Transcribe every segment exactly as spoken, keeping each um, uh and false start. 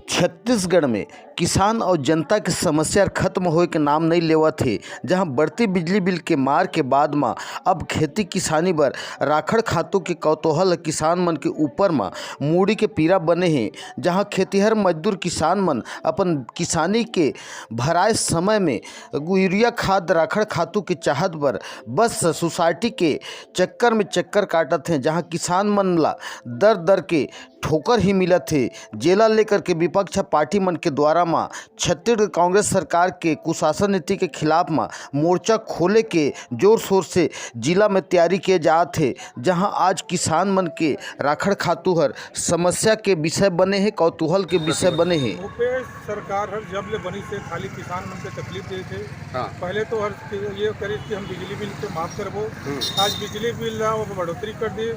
छत्तीसगढ़ में किसान अउ जनता के समस्या खत्म होए के नाम नइ लेवत हे, जहां बढ़ती बिजली बिल के मार के बाद म अब खेती किसानी बर राखड़ खातू के कौतूहल किसान मन के ऊपर म मूड़ी के पीरा बने हे, जहां खेतिहर मजदूर किसान मन अपन किसानी के भराए समय में यूरिया खाद, राखड़ खातू के चाहत बर बस सोसाइटी के चक्कर में चक्कर काटत हें, जहां किसान मन ला दर दर के ठोकर ही मिलत हे, जेला लेकर के विपक्ष पार्टी मन के द्वारा म छत्तीसगढ़ कांग्रेस सरकार के कुशासन नीति के खिलाफ म मोर्चा खोले के जोर शोर से जिला में तैयारी किए जात हे, जहां आज किसान मन के राखड़ खातू हर समस्या के विषय बने हे, कौतूहल के विषय बने हे। भूपेश सरकार हर जब ले बनी से खाली किसान मन के तकलीफ देत हे। हाँ। पहले तो हर ये करिस कि हम बिजली बिल के माफ करबो, हम्म। आज बिजली बिल ला वो बढ़ोतरी कर दी,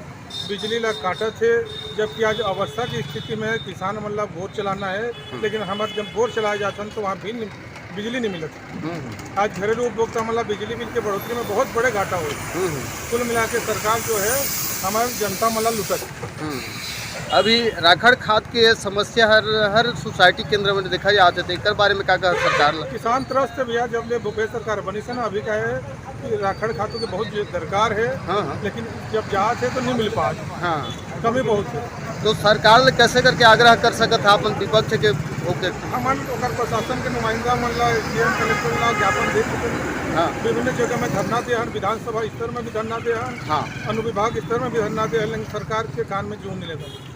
बिजली ला काटत हे, जबकि आज अवस्था की स्थिति में किसान मन ला बोर चलाना है, हम्म। लेकिन हमारे जब बोर चलाए जाथन तो वहाँ बिल नहीं, बिजली नहीं मिलत। हम्म। आज घरेलू उपभोक्ता मन ला बिजली बिल के बढ़ोतरी में बहुत बड़े घाटा होए। हम्म। कुल मिला के सरकार जो है हमारे जनता मन ला लुटत। हम्म। अभी राखड़ खाद के समस्या हर, हर सोसाइटी केंद्र में देखा जात हे, तो एकर बारे में का कहा सरकार ला? किसान त्रस्त हे भैया, जब ले भूपेश सरकार बनी से ना, अभी का है कि राखड़ खातू के बहुत जे दरकार है, हाँ, हाँ। लेकिन जब जात हे तो नहीं मिल पात। हाँ। कमी बहुत है। तो सरकार ले कैसे करके आग्रह कर सकत हे अपन विपक्ष के होके? हमन ओकर प्रशासन के नुमाइंदा मन ला, डीएम कलेक्टर ला ज्ञापन दे चुके हैं। हाँ। विभिन्न जगह में धरना दे हन, विधानसभा स्तर में भी धरना दे हन, हाँ। अनुविभाग स्तर में भी धरना दे हन, लेकिन सरकार के कान में जूं नहीं लेता।